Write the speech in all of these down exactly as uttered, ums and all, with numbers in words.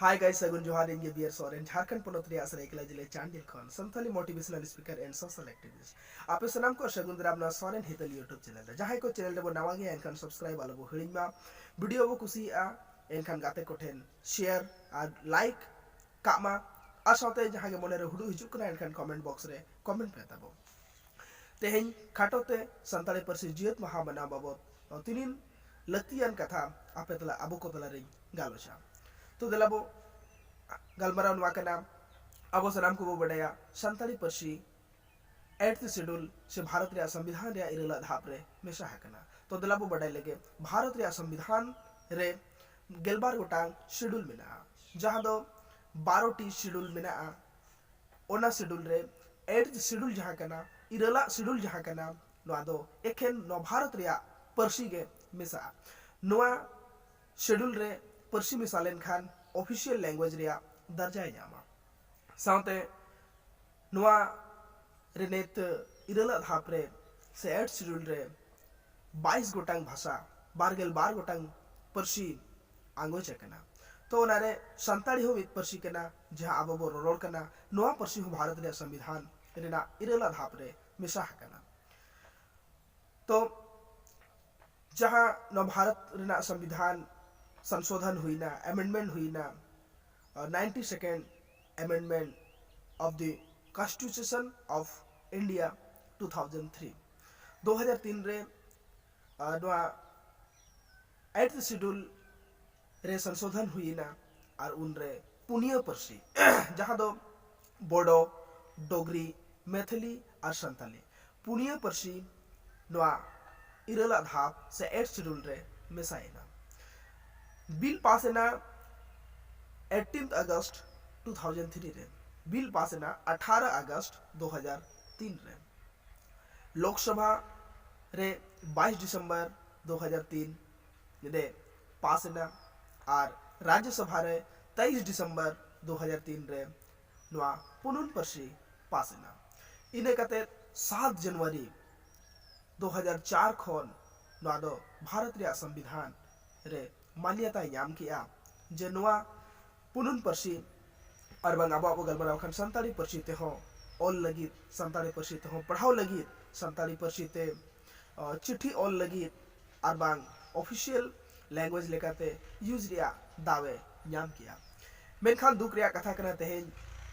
Hi guys, ᱥᱟᱹᱜᱩᱱ ᱡᱚᱦᱟᱨ᱾ ᱤᱧ ᱜᱮ ᱵᱤᱭᱟᱨ ᱥᱚᱨᱮᱱ, ᱡᱷᱟᱨᱠᱷᱚᱸᱰ ᱯᱚᱱᱚᱛ ᱨᱮᱭᱟᱜ ᱥᱟᱹᱨᱟᱹᱭᱠᱮᱞᱟ ᱡᱮᱞᱟ ᱪᱟᱱᱰᱤᱞ ᱠᱷᱚᱱ Santali motivational speaker and social activist᱾ ᱟᱯᱮ ᱥᱟᱱᱟᱢ ᱠᱚ ᱥᱟᱹᱜᱩᱱ ᱫᱟᱨᱟᱢ ᱱᱚᱣᱟ ᱥᱚᱨᱮᱱ ᱦᱤᱛᱟᱹᱞ YouTube channel ᱨᱮ᱾ ᱡᱟᱦᱟᱸᱭ ᱠᱚ channel ᱨᱮᱵᱚ ᱱᱟᱣᱟ ᱜᱮᱭᱟ, ᱮᱱᱠᱷᱟᱱ subscribe ᱟᱞᱚ ᱵᱚ ᱦᱤᱲᱤᱧ ᱢᱟ᱾ Video ᱵᱚ ᱠᱩᱥᱤᱭᱟᱜᱼᱟ, ᱮᱱᱠᱷᱟᱱ ᱜᱟᱛᱮ ᱠᱚᱴᱷᱮᱱ share ᱟᱨ like ᱠᱟᱜ ᱢᱟ᱾ ᱟᱨ ᱥᱟᱶᱛᱮ ᱡᱟᱦᱟᱸ ᱜᱮ ᱢᱚᱱᱮ ᱨᱮ ᱦᱩᱰᱩᱜ ᱦᱤᱡᱩᱜ ᱠᱟᱱᱟ, ᱮᱱᱠᱷᱟᱱ comment box ᱨᱮ comment ᱯᱮ ᱛᱟᱵᱚ᱾ ᱛᱮᱦᱮᱧ ᱠᱷᱟᱴᱚ ᱛᱮ ᱥᱟᱱᱛᱟᱲᱤ ᱯᱟᱹᱨᱥᱤ ᱡᱤᱭᱟᱹᱛ ᱢᱟᱦᱟ ᱢᱟᱱᱟᱣ ᱵᱟᱵᱚᱫ ᱛᱤᱱᱤᱱ ᱞᱟᱹᱠᱛᱤᱭᱟᱱ ᱠᱟᱛᱷᱟ ᱟᱯᱮ ᱛᱟᱞᱟ, ᱟᱵᱚ ᱠᱚ ᱛᱟᱞᱟ ᱨᱤᱧ ᱜᱟᱞᱚᱪᱟ᱾ ᱛᱚ ᱫᱮᱞᱟ ᱵᱚ ᱜᱟᱞᱢᱟᱨᱟᱣ ᱱᱚᱣᱟ ᱠᱟᱱᱟ, ᱟᱵᱚ ᱥᱟᱱᱟᱢ ᱠᱚᱵᱚ ᱵᱟᱰᱟᱭᱟ ᱥᱟᱱᱛᱟᱲᱤ ᱯᱟᱹᱨᱥᱤ eighth schedule ᱥᱮ ᱵᱷᱟᱨᱚᱛ ᱨᱮᱭᱟᱜ ᱥᱚᱝᱵᱤᱫᱷᱟᱱ ᱨᱮᱭᱟᱜ ᱤᱨᱟᱹᱞᱟᱜ ᱫᱷᱟᱯ ᱨᱮ ᱢᱮᱥᱟ ᱟᱠᱟᱱᱟ᱾ ᱛᱚ ᱫᱮᱞᱟ ᱵᱚ ᱵᱟᱰᱟᱭ ᱞᱮᱜᱮ, ᱵᱷᱟᱨᱚᱛ ᱨᱮᱭᱟᱜ ᱥᱚᱝᱵᱤᱫᱷᱟᱱ ᱨᱮ ᱜᱮᱞᱵᱟᱨ ᱜᱚᱴᱟᱝ schedule ᱢᱮᱱᱟᱜᱼᱟ, ᱡᱟᱦᱟᱸ ᱫᱚ ᱵᱟᱨᱚ ᱴᱤ schedule ᱢᱮᱱᱟᱜᱼᱟ᱾ ᱚᱱᱟ schedule ᱨᱮ, eighth schedule ᱡᱟᱦᱟᱸ ᱠᱟᱱᱟ, ᱤᱨᱟᱹᱞᱟᱜ schedule ᱡᱟᱦᱟᱸ ᱠᱟᱱᱟ, ᱱᱚᱣᱟ ᱫᱚ ᱮᱠᱷᱮᱱ ᱱᱚᱣᱟ ᱵᱷᱟᱨᱚᱛ ᱨᱮᱭᱟᱜ ᱯᱟᱹᱨᱥᱤ ᱜᱮ ᱢᱮᱥᱟᱜᱼᱟ᱾ ᱱᱚᱣᱟ schedule ᱨᱮ ᱯᱟᱹᱨᱥᱤ ᱢᱮᱥᱟ ᱞᱮᱱᱠᱷᱟᱱ official language ᱨᱮᱭᱟᱜ ᱫᱟᱨᱡᱟᱭ ᱧᱟᱢᱟ᱾ ᱥᱟᱶᱛᱮ ᱱᱚᱣᱟ ᱨᱮ ᱱᱤᱛ ᱤᱨᱟᱹᱞᱟᱜ ᱫᱷᱟᱯ ᱨᱮ ᱥᱮ eighth schedule ᱨᱮ ᱵᱟᱭᱤᱥ ᱜᱚᱴᱟᱝ ᱵᱷᱟᱥᱟ, ᱵᱟᱨᱜᱮᱞ ᱵᱟᱨ ᱜᱚᱴᱟᱝ ᱯᱟᱹᱨᱥᱤ ᱟᱸᱜᱚᱪ ᱟᱠᱟᱱᱟ᱾ ᱛᱚ ᱚᱱᱟᱨᱮ ᱥᱟᱱᱛᱟᱲᱤ ᱦᱚᱸ ᱢᱤᱫ ᱯᱟᱹᱨᱥᱤ ᱠᱟᱱᱟ, ᱡᱟᱦᱟᱸ ᱟᱵᱚ ᱵᱚ ᱨᱚᱨᱚᱲ ᱠᱟᱱᱟ᱾ ᱱᱚᱣᱟ ᱯᱟᱹᱨᱥᱤ ᱦᱚᱸ ᱵᱷᱟᱨᱚᱛ ᱨᱮᱭᱟᱜ ᱥᱚᱝᱵᱤᱫᱷᱟᱱ ᱨᱮᱱᱟᱜ ᱤᱨᱟᱹᱞᱟᱜ ᱫᱷᱟᱯ ᱨᱮ ᱢᱮᱥᱟ ᱟᱠᱟᱱᱟ᱾ ᱛᱚ ᱡᱟᱦᱟᱸ ᱱᱚᱣᱟ ᱵᱷᱟᱨᱚᱛ ᱨᱮᱱᱟᱜ ᱥᱚᱝᱵᱤᱫᱷᱟᱱ ᱥᱚᱝᱥᱳᱫᱷᱚᱱ ᱦᱩᱭᱱᱟ, amendment ᱦᱩᱭᱱᱟ, uh, ninety second amendment of the Constitution of India two thousand three, ᱫᱩ ᱦᱟᱡᱟᱨ ᱛᱤᱱ ᱨᱮ, uh, ᱱᱚᱣᱟ eighth schedule ᱨᱮ ᱥᱚᱝᱥᱳᱫᱷᱚᱱ ᱦᱩᱭᱮᱱᱟ᱾ ᱟᱨ ᱩᱱᱨᱮ ᱯᱩᱱᱭᱟᱹ ᱯᱟᱹᱨᱥᱤ ᱡᱟᱦᱟᱸ ᱫᱚ ᱵᱳᱰᱳ, ᱰᱳᱜᱽᱨᱤ, ᱢᱮᱛᱷᱤᱞᱤ ᱟᱨ ᱥᱟᱱᱛᱟᱞᱤ, ᱯᱩᱱᱭᱟᱹ ᱯᱟᱹᱨᱥᱤ ᱱᱚᱣᱟ ᱤᱨᱟᱹᱞᱟᱜ ᱫᱷᱟᱯ ᱥᱮ eighth schedule ᱨᱮ ᱢᱮᱥᱟᱭᱮᱱᱟ᱾ ᱵᱤᱞ ᱯᱟᱥ ᱮᱱᱟ eighteenth August two thousand three ᱨᱮ, ᱵᱤᱞ ᱯᱟᱥ ᱮᱱᱟ ᱟᱴᱷᱟᱨᱚ ᱟᱜᱚᱥᱴ ᱫᱩ ᱦᱟᱡᱟᱨ ᱛᱤᱱ ᱨᱮ᱾ ᱞᱳᱠᱥᱚᱵᱷᱟ ᱨᱮ ᱵᱟᱭᱤᱥ ᱰᱤᱥᱮᱢᱵᱚᱨ ᱫᱩ ᱦᱟᱡᱟᱨ ᱛᱤᱱ ᱨᱮ ᱯᱟᱥ ᱮᱱᱟ ᱟᱨ ᱨᱟᱡᱽᱡᱚᱥᱚᱵᱷᱟ ᱨᱮ ᱛᱮᱭᱤᱥ ᱰᱤᱥᱮᱢᱵᱚᱨ ᱫᱩ ᱦᱟᱡᱟᱨ ᱛᱤᱱ ᱨᱮ ᱱᱚᱣᱟ ᱯᱩᱱᱩᱱ ᱯᱟᱹᱨᱥᱤ ᱯᱟᱥ ᱮᱱᱟ᱾ ᱤᱱᱟᱹ ᱠᱟᱛᱮ ᱥᱟᱛ ᱡᱟᱱᱩᱣᱟᱨᱤ ᱫᱩ ᱦᱟᱡᱟᱨ ᱪᱟᱨ ᱠᱷᱚᱱ ᱱᱚᱣᱟ ᱫᱚ ᱵᱷᱟᱨᱚᱛ ᱨᱮᱭᱟᱜ ᱥᱚᱝᱵᱤᱫᱷᱟᱱ ᱨᱮ ᱢᱟᱱᱭᱚᱛᱟᱭ ᱧᱟᱢ ᱠᱮᱜᱼᱟ, ᱡᱮ ᱱᱚᱣᱟ ᱯᱩᱱᱩᱱ ᱯᱟᱹᱨᱥᱤ ᱟᱨ ᱵᱟᱝ ᱟᱵᱚᱣᱟᱜ ᱵᱚ ᱜᱟᱞᱢᱟᱨᱟᱣ ᱠᱷᱟᱱ ᱥᱟᱱᱛᱟᱲᱤ ᱯᱟᱹᱨᱥᱤ ᱛᱮᱦᱚᱸ ᱚᱞ ᱞᱟᱹᱜᱤᱫ, ᱥᱟᱱᱛᱟᱲᱤ ᱯᱟᱹᱨᱥᱤ ᱛᱮᱦᱚᱸ ᱯᱟᱲᱦᱟᱣ ᱞᱟᱹᱜᱤᱫ, ᱥᱟᱱᱛᱟᱲᱤ ᱯᱟᱹᱨᱥᱤ ᱛᱮ ᱪᱤᱴᱷᱤ ᱚᱞ ᱞᱟᱹᱜᱤᱫ ᱟᱨ ᱵᱟᱝ ᱚᱯᱷᱤᱥᱤᱭᱟᱞ ᱞᱮᱝᱜᱩᱭᱮᱡᱽ ᱞᱮᱠᱟᱛᱮ ᱤᱭᱩᱡᱽ ᱨᱮᱭᱟᱜ ᱫᱟᱣ ᱮ ᱧᱟᱢ ᱠᱮᱭᱟ᱾ ᱢᱮᱱᱠᱷᱟᱱ ᱫᱩᱠ ᱨᱮᱭᱟᱜ ᱠᱟᱛᱷᱟ ᱠᱟᱱᱟ ᱛᱮᱦᱮᱧ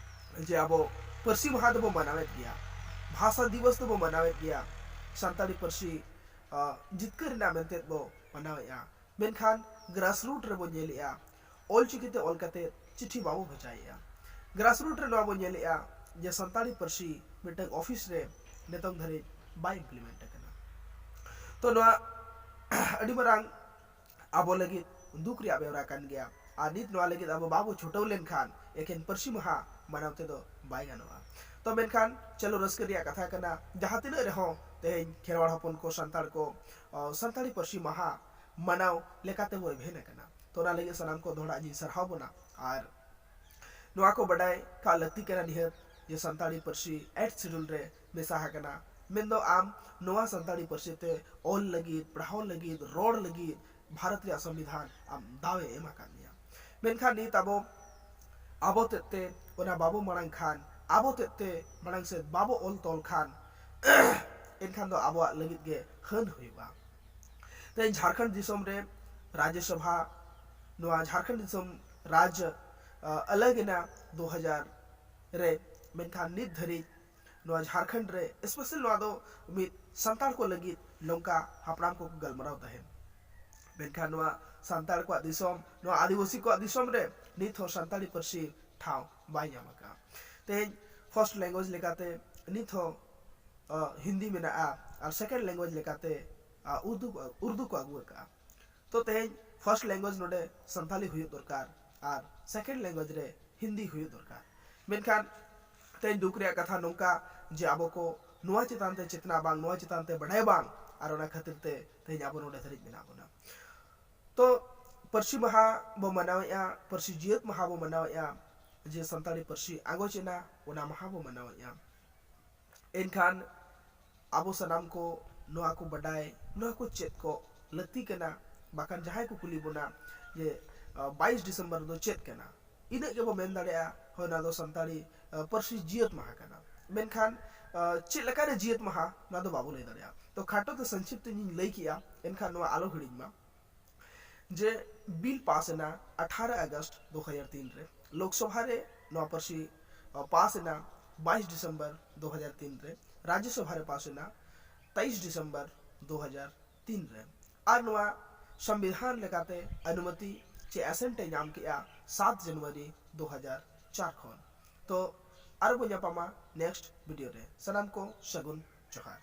ᱡᱮ ᱟᱵᱚ ᱯᱟᱹᱨᱥᱤ ᱢᱟᱦᱟ ᱫᱚᱵᱚ ᱢᱟᱱᱟᱣᱮᱫ ᱜᱮᱭᱟ, ᱵᱷᱟᱥᱟ ᱫᱤᱵᱚᱥ ᱫᱚᱵᱚ ᱢᱟᱱᱟᱣᱮᱫ ᱜᱮᱭᱟ, ᱥᱟᱱᱛᱟᱲᱤ ᱯᱟᱹᱨᱥᱤ ᱡᱤᱛᱠᱟᱹᱨ ᱨᱮᱱᱟᱜ ᱢᱮᱱᱛᱮ ᱵᱚ ᱢᱟᱱᱟᱣᱮᱫᱼᱟ᱾ ᱢᱮᱱᱠᱷᱟᱱ ᱜᱨᱟᱥᱨᱩᱴ ᱨᱮᱵᱚ ᱧᱮᱞᱮᱜᱼᱟ, ᱚᱞᱪᱤᱠᱤᱛᱮ ᱚᱞ ᱠᱟᱛᱮ ᱪᱤᱴᱷᱤ ᱵᱟᱵᱚ ᱵᱷᱮᱡᱟᱭᱮᱜᱼᱟ᱾ ᱜᱨᱟᱥᱨᱩᱴ ᱨᱮ ᱱᱚᱣᱟ ᱵᱚ ᱧᱮᱞᱮᱜᱼᱟ ᱡᱮ ᱥᱟᱱᱛᱟᱲᱤ ᱯᱟᱹᱨᱥᱤ ᱢᱤᱫᱴᱟᱝ ᱚᱯᱷᱤᱥ ᱨᱮ ᱱᱤᱛᱚᱝ ᱫᱷᱟᱹᱨᱤᱡ ᱵᱟᱭ ᱤᱢᱯᱞᱤᱢᱮᱱᱴ ᱟᱠᱟᱱᱟ᱾ ᱛᱚ ᱱᱚᱣᱟ ᱟᱹᱰᱤ ᱢᱟᱨᱟᱝ ᱟᱵᱚ ᱞᱟᱹᱜᱤᱫ ᱫᱩᱠ ᱨᱮᱭᱟᱜ ᱵᱮᱣᱨᱟ ᱠᱟᱱ ᱜᱮᱭᱟ᱾ ᱟᱨ ᱱᱤᱛ ᱱᱚᱣᱟ ᱞᱟᱹᱜᱤᱫ ᱟᱵᱚ ᱵᱟᱵᱚ ᱪᱷᱩᱴᱟᱹᱣ ᱞᱮᱱᱠᱷᱟᱱ ᱮᱠᱮᱱ ᱯᱟᱹᱨᱥᱤ ᱢᱟᱦᱟ ᱢᱟᱱᱟᱣ ᱛᱮᱫᱚ ᱵᱟᱭ ᱜᱟᱱᱚᱜᱼᱟ᱾ ᱛᱚ ᱢᱮᱱᱠᱷᱟᱱ ᱪᱚᱞᱚ, ᱨᱟᱹᱥᱠᱟᱹ ᱨᱮᱭᱟᱜ ᱠᱟᱛᱷᱟ ᱠᱟᱱᱟ, ᱡᱟᱦᱟᱸ ᱛᱤᱱᱟᱹᱜ ᱨᱮᱦᱚᱸ ᱛᱮᱦᱮᱧ ᱠᱷᱮᱨᱣᱟᱲ ᱦᱚᱯᱚᱱ ᱠᱚ, ᱥᱟᱱᱛᱟᱲ ᱠᱚ ᱥᱟᱱᱛᱟᱲᱤ ᱯᱟᱹᱨᱥᱤ ᱢᱟᱦᱟ ᱢᱟᱱᱟᱣ ᱞᱮᱠᱟᱛᱮ ᱵᱚ ᱮᱵᱷᱮᱱ ᱟᱠᱟᱱᱟ᱾ ᱛᱚ ᱚᱱᱟ ᱞᱟᱹᱜᱤᱫ ᱥᱟᱱᱟᱢ ᱠᱚ ᱫᱚᱦᱲᱟ ᱤᱧ ᱥᱟᱨᱦᱟᱣ ᱵᱚᱱᱟ᱾ ᱟᱨ ᱱᱚᱣᱟ ᱠᱚ ᱵᱟᱰᱟᱭ ᱠᱟᱜ ᱞᱟᱹᱠᱛᱤ ᱠᱟᱱᱟ ᱱᱤᱦᱟᱹᱛ ᱡᱮ ᱥᱟᱱᱛᱟᱲᱤ ᱯᱟᱹᱨᱥᱤ ᱮᱭᱤᱴ ᱥᱤᱰᱩᱞ ᱨᱮ ᱢᱮᱥᱟ ᱟᱠᱟᱱᱟ᱾ ᱢᱮᱱᱫᱚ ᱟᱢ ᱱᱚᱣᱟ ᱥᱟᱱᱛᱟᱲᱤ ᱯᱟᱹᱨᱥᱤ ᱛᱮ ᱚᱞ ᱞᱟᱹᱜᱤᱫ, ᱯᱟᱲᱦᱟᱣ ᱞᱟᱹᱜᱤᱫ, ᱨᱚᱲ ᱞᱟᱹᱜᱤᱫ ᱵᱷᱟᱨᱚᱛ ᱨᱮᱭᱟᱜ ᱥᱚᱝᱵᱤᱫᱷᱟᱱ ᱟᱢ ᱫᱟᱣ ᱮ ᱮᱢ ᱟᱠᱟᱫ ᱢᱮᱭᱟ᱾ ᱢᱮᱱᱠᱷᱟᱱ ᱱᱤᱛ ᱟᱵᱚ ᱟᱵᱚ ᱛᱮᱫ ᱛᱮ ᱚᱱᱟ ᱵᱟᱵᱚ ᱢᱟᱲᱟᱝ ᱠᱷᱟᱱ, ᱟᱵᱚ ᱛᱮᱫ ᱛᱮ ᱢᱟᱲᱟᱝ ᱥᱮᱫ ᱵᱟᱵᱚ ᱚᱞ ᱛᱚᱞ ᱠᱷᱟᱱ ᱮᱱᱠᱷᱟᱱ ᱫᱚ ᱟᱵᱚᱣᱟᱜ ᱞᱟᱹᱜᱤᱫ ᱜᱮ ᱦᱟᱹᱱ ᱦᱩᱭᱩᱜᱼᱟ᱾ ᱛᱮᱦᱮᱧ ᱡᱷᱟᱲᱠᱷᱚᱸᱰ ᱫᱤᱥᱚᱢ ᱨᱮ ᱨᱟᱡᱽᱭᱚᱥᱚᱵᱷᱟ, ᱱᱚᱣᱟ ᱡᱷᱟᱲᱠᱷᱚᱸᱰ ᱫᱤᱥᱚᱢ ᱨᱟᱡᱽ ᱟᱞᱟᱜ ᱮᱱᱟ ᱫᱩ ᱦᱟᱡᱟᱨ ᱨᱮ, ᱢᱮᱱᱠᱷᱟᱱ ᱱᱤᱛ ᱫᱷᱟᱹᱨᱤᱡ ᱱᱚᱣᱟ ᱡᱷᱟᱲᱠᱷᱚᱸᱰ ᱨᱮ ᱥᱯᱮᱥᱟᱞ ᱱᱚᱣᱟ ᱫᱚ ᱢᱤᱫ ᱥᱟᱱᱛᱟᱲ ᱠᱚ ᱞᱟᱹᱜᱤᱫ ᱱᱚᱝᱠᱟ ᱦᱟᱯᱲᱟᱢ ᱠᱚᱠᱚ ᱜᱟᱞᱢᱟᱨᱟᱣ ᱛᱟᱦᱮᱸᱫ᱾ ᱢᱮᱱᱠᱷᱟᱱ ᱱᱚᱣᱟ ᱥᱟᱱᱛᱟᱲ ᱠᱚᱣᱟᱜ ᱫᱤᱥᱚᱢ, ᱱᱚᱣᱟ ᱟᱹᱫᱤᱵᱟᱹᱥᱤ ᱠᱚᱣᱟᱜ ᱫᱤᱥᱚᱢ ᱨᱮ ᱱᱤᱛ ᱦᱚᱸ ᱥᱟᱱᱛᱟᱲᱤ ᱯᱟᱹᱨᱥᱤ ᱴᱷᱟᱶ ᱵᱟᱭ ᱧᱟᱢ ᱟᱠᱟᱫᱼᱟ᱾ ᱛᱮᱦᱮᱧ ᱯᱷᱟᱨᱥᱴ ᱞᱮᱝᱜᱩᱭᱮᱡᱽ ᱞᱮᱠᱟᱛᱮ ᱱᱤᱛ ᱦᱚᱸ ᱦᱤᱱᱫᱤ ᱢᱮᱱᱟᱜᱼᱟ ᱟᱨ ᱥᱮᱠᱮᱱᱰ ᱞᱮᱝᱜᱩᱭᱮᱡᱽ ᱞᱮᱠᱟᱛᱮ ᱩᱨᱫᱩ ᱩᱨᱫᱩ ᱠᱚ ᱟᱹᱜᱩ ᱟᱠᱟᱫᱼᱟ᱾ ᱛᱚ ᱛᱮᱦᱮᱧ ᱯᱷᱟᱨᱥᱴ ᱞᱮᱝᱜᱩᱭᱮᱡᱽ ᱱᱚᱰᱮ ᱥᱟᱱᱛᱟᱲᱤ ᱦᱩᱭᱩᱜ ᱫᱚᱨᱠᱟᱨ ᱟᱨ ᱥᱮᱠᱮᱱᱰ ᱞᱮᱝᱜᱩᱭᱮᱡᱽ ᱨᱮ ᱦᱤᱱᱫᱤ ᱦᱩᱭᱩᱜ ᱫᱚᱨᱠᱟᱨ᱾ ᱢᱮᱱᱠᱷᱟᱱ ᱛᱮᱦᱮᱧ ᱫᱩᱠ ᱨᱮᱭᱟᱜ ᱠᱟᱛᱷᱟ ᱱᱚᱝᱠᱟ ᱡᱮ ᱟᱵᱚ ᱠᱚ ᱱᱚᱣᱟ ᱪᱮᱛᱟᱱ ᱛᱮ ᱪᱮᱛᱱᱟ ᱵᱟᱝ, ᱱᱚᱣᱟ ᱪᱮᱛᱟᱱ ᱛᱮ ᱵᱟᱰᱟᱭ ᱵᱟᱝ, ᱟᱨ ᱚᱱᱟ ᱠᱷᱟᱹᱛᱤᱨ ᱛᱮ ᱛᱮᱦᱮᱧ ᱟᱵᱚ ᱱᱚᱰᱮ ᱫᱷᱟᱹᱨᱤᱡ ᱢᱮᱱᱟᱜ ᱵᱚᱱᱟ᱾ ᱛᱚ ᱯᱟᱹᱨᱥᱤ ᱢᱟᱦᱟ ᱵᱚ ᱢᱟᱱᱟᱣᱮᱫᱼᱟ, ᱯᱟᱹᱨᱥᱤ ᱡᱤᱭᱟᱹᱛ ᱢᱟᱦᱟ ᱵᱚ ᱢᱟᱱᱟᱣᱮᱫᱼᱟ, ᱡᱮ ᱥᱟᱱᱛᱟᱲᱤ ᱯᱟᱹᱨᱥᱤ ᱟᱸᱜᱚᱪ ᱮᱱᱟ, ᱚᱱᱟ ᱢᱟᱦᱟ ᱵᱚ ᱢᱟᱱᱟᱣᱮᱫᱼᱟ᱾ ᱮᱱᱠᱷᱟᱱ ᱟᱵᱚ ᱥᱟᱱᱟᱢ ᱠᱚ ᱱᱚᱣᱟ ᱠᱚ ᱵᱟᱰᱟᱭ, ᱱᱚᱣᱟ ᱠᱚ ᱪᱮᱫ ᱠᱚ ᱞᱟᱹᱠᱛᱤ ᱠᱟᱱᱟ᱾ ᱵᱟᱠᱷᱟᱱ ᱡᱟᱦᱟᱸᱭ ᱠᱚ ᱠᱩᱞᱤ ᱵᱚᱱᱟ ᱡᱮ ᱵᱟᱭᱤᱥ ᱰᱤᱥᱮᱢᱵᱚᱨ ᱫᱚ ᱪᱮᱫ ᱠᱟᱱᱟ, ᱤᱱᱟᱹᱜ ᱜᱮᱵᱚ ᱢᱮᱱ ᱫᱟᱲᱮᱭᱟᱜᱼᱟ, ᱦᱳᱭ, ᱱᱚᱣᱟ ᱫᱚ ᱥᱟᱱᱛᱟᱲᱤ ᱟᱹ, ᱯᱟᱹᱨᱥᱤ ᱡᱤᱭᱟᱹᱛ ᱢᱟᱦᱟ ᱠᱟᱱᱟ᱾ ᱢᱮᱱᱠᱷᱟᱱ ᱟᱹ, ᱪᱮᱫ ᱞᱮᱠᱟᱨᱮ ᱡᱤᱭᱟᱹᱛ ᱢᱟᱦᱟ, ᱱᱚᱣᱟ ᱫᱚ ᱵᱟᱵᱚ ᱞᱟᱹᱭ ᱫᱟᱲᱮᱭᱟᱜᱼᱟ᱾ ᱛᱚ ᱠᱷᱟᱴᱚ ᱛᱮ ᱥᱚᱝᱠᱷᱤᱯᱛ ᱛᱮ ᱤᱧᱤᱧ ᱞᱟᱹᱭ ᱠᱮᱜᱼᱟ, ᱮᱱᱠᱷᱟᱱ ᱱᱚᱣᱟ ᱟᱞᱚ ᱦᱤᱲᱤᱧ ᱢᱟ ᱡᱮ ᱵᱤᱞ ᱯᱟᱥ ᱮᱱᱟ ᱟᱴᱷᱟᱨᱚ ᱟᱜᱚᱥᱴ ᱫᱩ ᱦᱟᱡᱟᱨ ᱛᱤᱱ ᱨᱮ, ᱞᱳᱠᱥᱚᱵᱷᱟ ᱨᱮ ᱱᱚᱣᱟ ᱯᱟᱹᱨᱥᱤ ᱟᱹ, ᱯᱟᱥ ᱮᱱᱟ ᱵᱟᱭᱤᱥ ᱰᱤᱥᱮᱢᱵᱚᱨ ᱫᱩ ᱦᱟᱡᱟᱨ ᱛᱤᱱ ᱨᱮ, ᱨᱟᱡᱽᱡᱚᱥᱚᱵᱷᱟ ᱨᱮ ᱯᱟᱥ ᱮᱱᱟ ᱛᱮᱭᱤᱥ ᱰᱤᱥᱮᱢᱵᱚᱨ ᱫᱩ ᱦᱟᱡᱟᱨ ᱛᱤᱱ ᱨᱮ, ᱟᱨ ᱱᱚᱣᱟ ᱥᱚᱝᱵᱤᱫᱷᱟᱱ ᱞᱮᱠᱟᱛᱮ ᱚᱱᱩᱢᱚᱛᱤ ᱪᱮ ᱟᱥᱮᱱᱴ ᱮ ᱧᱟᱢ ᱠᱮᱜᱼᱟ ᱥᱟᱛ ᱡᱟᱱᱩᱣᱟᱨᱤ ᱫᱩ ᱦᱟᱡᱟᱨ ᱪᱟᱨ ᱠᱷᱚᱱ᱾ ᱛᱚ ᱟᱨᱚ ᱵᱚ ᱧᱟᱯᱟᱢᱟ ᱱᱮᱠᱥᱴ ᱵᱷᱤᱰᱤᱭᱳ ᱨᱮ᱾ ᱥᱟᱱᱟᱢ ᱠᱚ ᱥᱟᱹᱜᱩᱱ ᱡᱚᱦᱟᱨ᱾